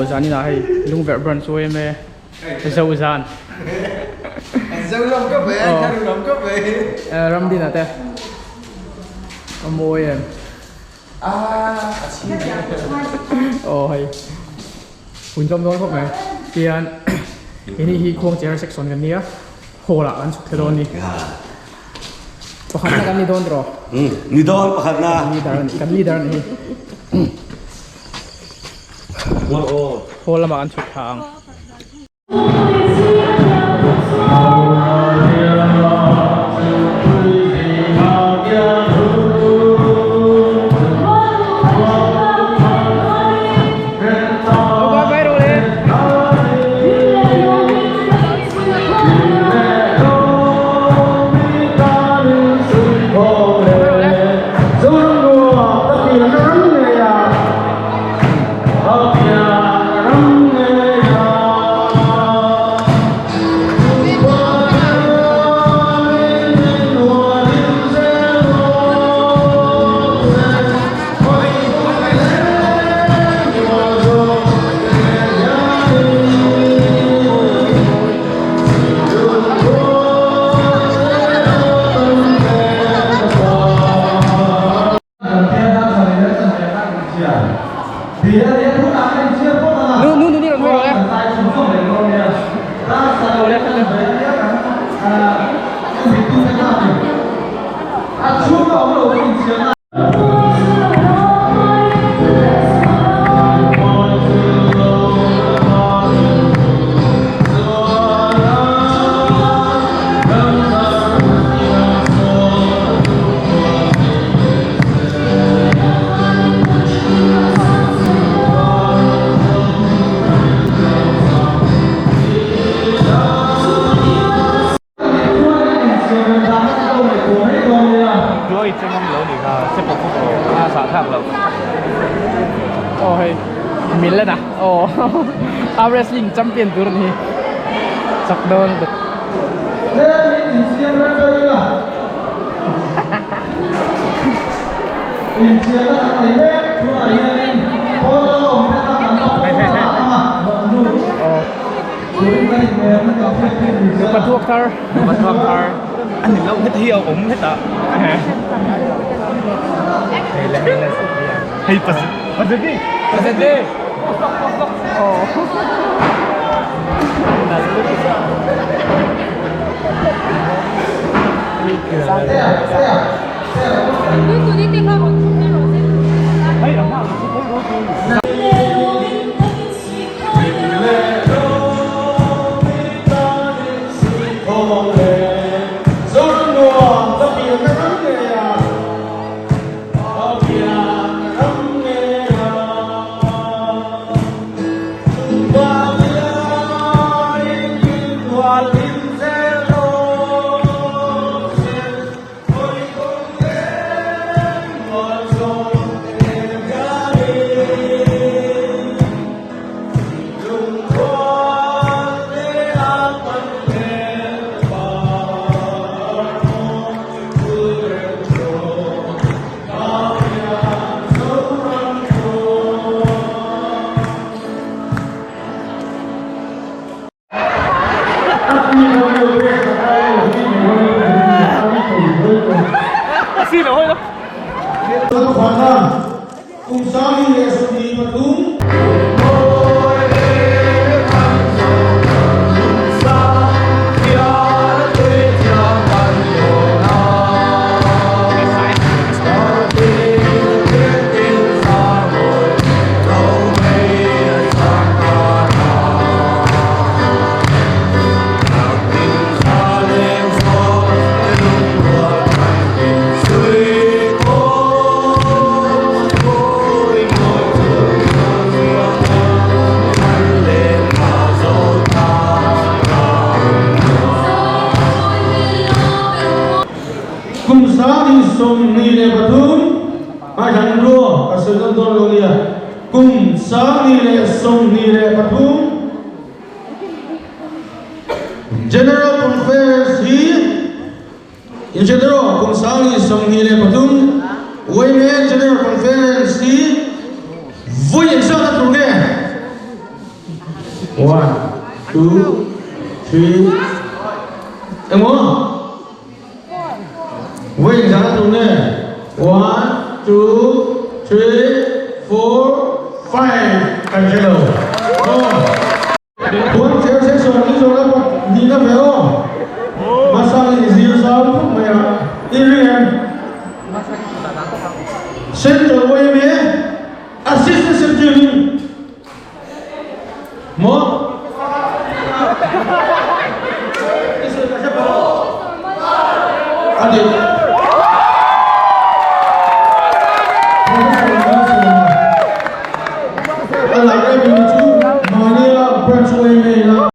Zaninah hei Lungverh branch yma Zo zan. Aw Ramdina te a mawi em. Aw hei hun tlawm dawn khawp mai tihian ini hi khuangcher section kan nia hall ah kan chhuk thei dawn a ni pakhatna kan ni dawn tawh ni dawn pakhatna kan leader a ni hi hall lamah kan chhuk thla ang. Aw hei mil a aw arm wrestling champion tur a ni hi chak dawn lutuk. Pathuak thar Pathuak thar An ni lo heti hi a awm hetah Hei Pazadi Pazadi Oh Kum 23 a hran rua ka sawi nawn dawn lo nia. Kum 23 General Conference hi in general kum 23 Women General Conference hi vawi engzat a tur nge? 2, 3, Emaw? Vawi engzah na tur nge? One, two, three, four, five kan hre lo. Aw. Puan cher se sawn hi zawrh a pakhat nihna ve aw. Hmasa in zir zau khawp mai a, i ring em? Central yma Assistant Secretary Maw? A dik. A lak em em chu mahnia branch yma ina.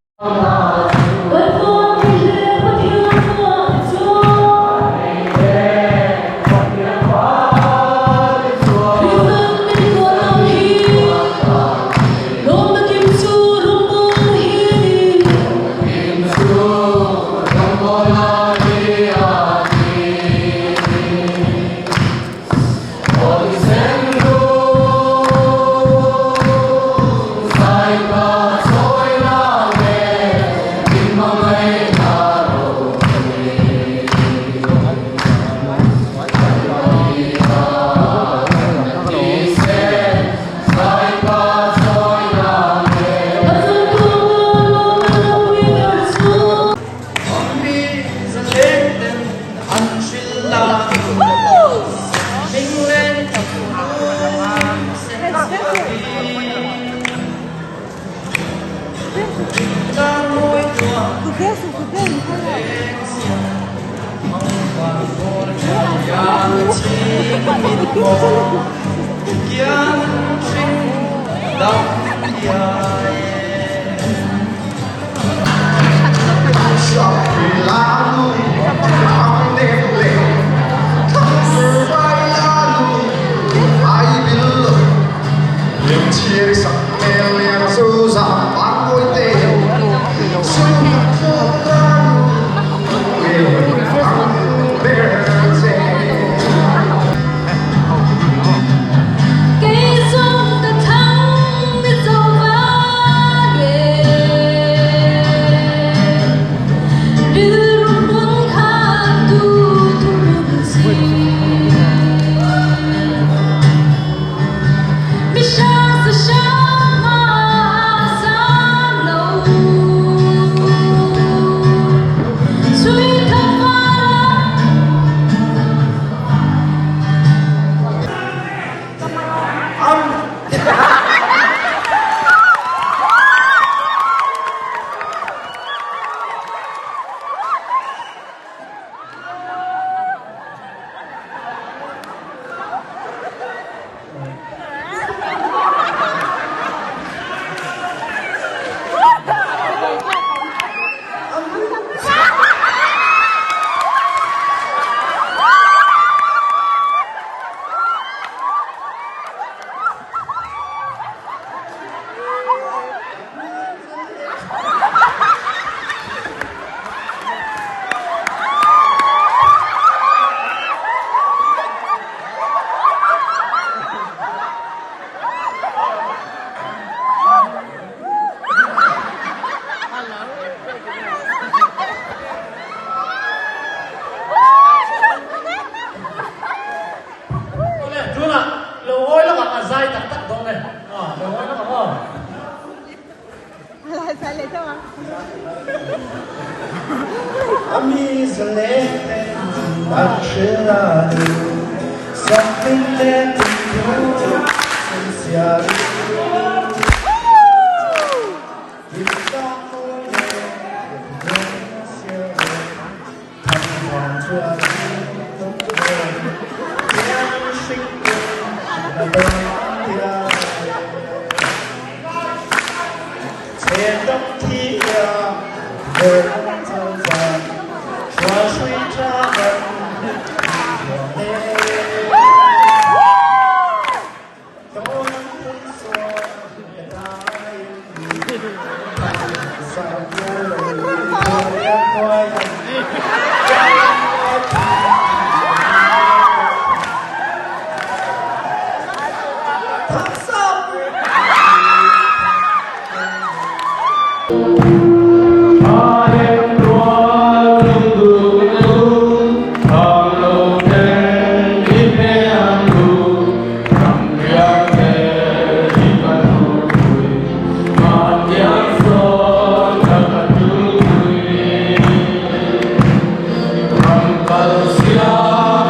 Kan kal siam.